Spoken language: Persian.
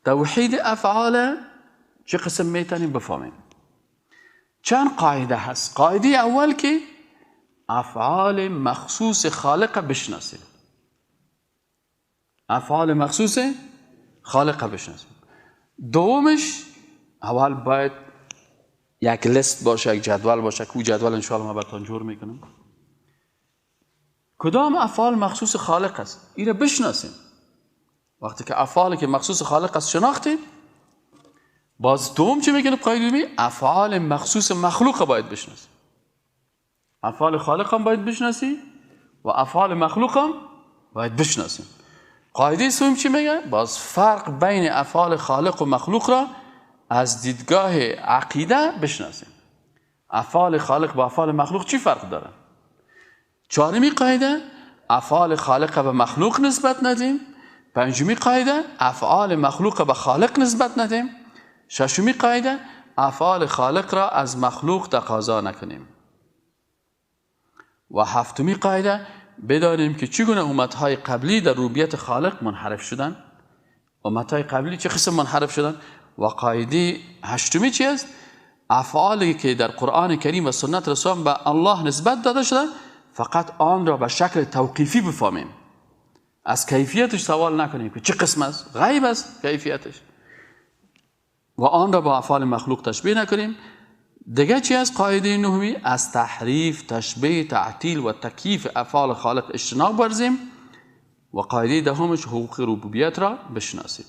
توحید افعال چه قسم میتونیم بفهمیم؟ چند قاعده هست. قاعده اول که افعال مخصوص خالق بشناسیم. افعال مخصوص خالق بشناسیم. دومش اول باید یک لیست باشه، یک جدول باشه که او جدول انشاءالله ما براتون جور میکنم. کدام افعال مخصوص خالق است این را بشناسیم. وقتی که افعالی که مخصوص خالق است شناختیم، باز دوم چی میگه قاعده دومی؟ افعال مخصوص مخلوق باید بشناسیم. افعال خالق هم باید بشناسی و افعال مخلوق هم باید بشناسیم. قاعده سوم چی میگه؟ باز فرق بین افعال خالق و مخلوق را از دیدگاه عقیده بشناسیم. افعال خالق با افعال مخلوق چی فرق داره؟ چهارمی قاعده افعال خالق به مخلوق نسبت ندیم. پنجمی قاعده افعال مخلوق به خالق نسبت ندیم. ششمی قاعده افعال خالق را از مخلوق تقاضا نکنیم. و هفتمی قاعده بدانیم که چگونه امتهای قبلی در ربوبیت خالق منحرف شدن، امتهای قبلی چه قسم منحرف شدن. و قاعده هشتمی چی است؟ افعالی که در قرآن کریم و سنت رسول به الله نسبت داده شده فقط آن را به شکل توقیفی بفهمیم، از کیفیتش سوال نکنیم که چه قسم است، غیب است کیفیتش، و آن را با افعال مخلوق تشبیه نکنیم. دیگه چی از قاعده نهمی؟ از تحریف، تشبیه، تعطیل و تکییف افعال خالق اجتناب ورزیم. و قاعده دهمش حقوق ربوبیت را بشناسیم.